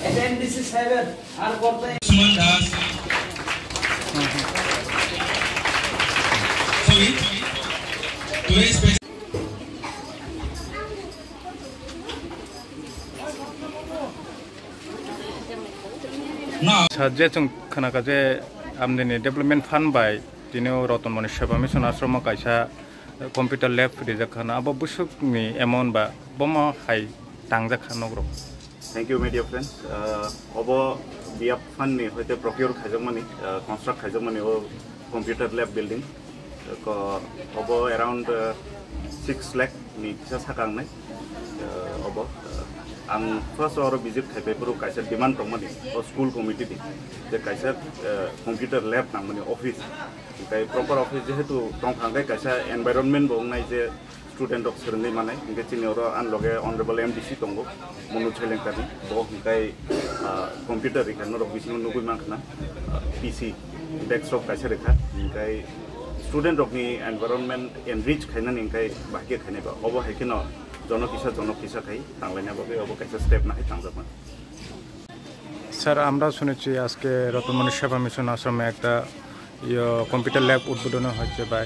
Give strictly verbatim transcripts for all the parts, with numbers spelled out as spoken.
এটা এমডিসি সাহেবের আর করতে সুমন Das. Sorry, today's special. Sa je chwng khwnakha je amdini development fund bai tini o Rotonmoni Seba Mission ashromo kaisa computer lab rijak khana, abo bwswkni amount ba bomo hai tangjak kha nok rok. Thank you, media friends. Uh, obo B I F fund ni hoite procure khaijakmani, uh, construct khaijakmani o computer lab building. Ko, obo around, uh, six lakh ni kisa saka wngnai. Uh, obo, uh, ang first oro visit khaipai phuru kaisa demand tongmani o school committee ni je kaisa, uh, computer lab nangmani office. Hingkai proper office jehetu tongkha, hingkai kaisa environment bo wngnai je student rok swrwngwi manai. Hingke chini oro ani loge honorable M D C tongo, Monu Chailenkani, bo hingkai, ah, computer rikha norok bisingo nugwi mankha na, ah, P C desktop kaisa rikha, hingkai student rokni environment enrich khainani hingkai bahai khe khainai ba. Obo hai kheno jonok kisa jonok kisa khai tanglaina bagwi obo kaisa step nahai tangjakmani. Sir, আমরা শুনেছি আজকে রতনমণি সেবা মিশন আশ্রমে একটা ইয়ে computer lab উদ্বোধন হয়েছে, বা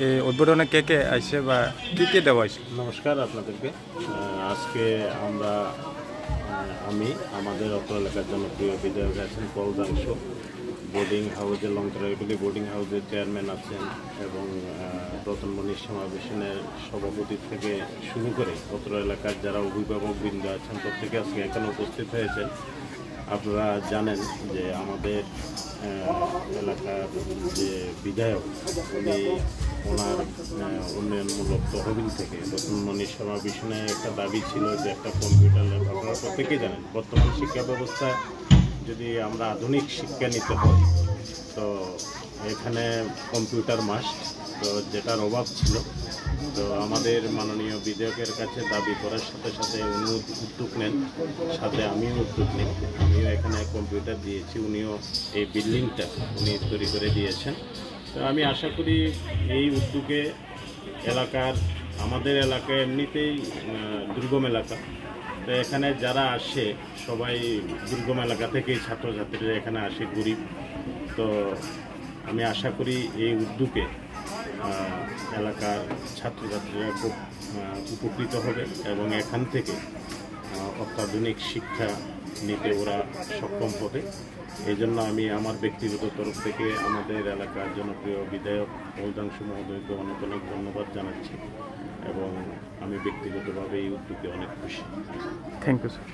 এই উদ্বোধনে কে কে আইছে বা কি কি দেওয়া হয়েছে? নমস্কার আপনাদেরকে। আহ, আজকে আমরা, আহ, আমি আমাদের অত্র এলাকার জনপ্রিয় বিধায়ক আছেন পল দাংশু, বোর্ডিং হাউসের, লংতরা এগুলি বোর্ডিং হাউসের চেয়ারম্যান আছেন এবং, আহ, রতনমণি সমাবেশনের সভাপতি থেকে শুরু করে অত্র এলাকার যারা অভিভাবক বৃন্দ আছেন প্রত্যেকে আজকে এখানে উপস্থিত হয়েছেন। আপনারা জানেন যে আমাদের, আহ, এলাকার যে বিধায়ক, উনি ওনার, আহ, উন্নয়নমূলক তহবিল থেকে রতনমণি সমাবেশনে একটা দাবি ছিল যে একটা কম্পিউটার ল্যাব। আপনারা প্রত্যেকেই জানেন বর্তমান শিক্ষা ব্যবস্থা যদি আমরা আধুনিক শিক্ষা নিতে হয় তো এখানে কম্পিউটার মাস্ট, তো যেটার অভাব ছিল। তো আমাদের মাননীয় বিধায়কের কাছে দাবি করার সাথে সাথে উনিও উদ্যোগ নেন, সাথে আমিও উদ্যোগ নিই। আমিও এখানে কম্পিউটার দিয়েছি, উনিও এই বিল্ডিংটা উনি তৈরি করে দিয়েছেন। তো আমি আশা করি এই উদ্যোগে এলাকার, আমাদের এলাকা এমনিতেই, আহ, দুর্গম এলাকা, তো এখানে যারা আসে সবাই দুর্গম এলাকা থেকেই ছাত্রছাত্রীরা এখানে আসে, গরিব। তো আমি আশা করি এই উদ্যোগে, আহ, এলাকার ছাত্রছাত্রীরা খুব, আহ, উপকৃত হবে এবং এখান থেকে, আহ, অত্যাধুনিক শিক্ষা নিতে ওরা সক্ষম হবে। এই জন্য আমি আমার ব্যক্তিগত তরফ থেকে আমাদের এলাকার জনপ্রিয় বিধায়ক পল দাংশু মহোদয়কে অনেক অনেক ধন্যবাদ জানাচ্ছি এবং আমি ব্যক্তিগতভাবে এই উদ্যোগে অনেক খুশি। Thank you, sir.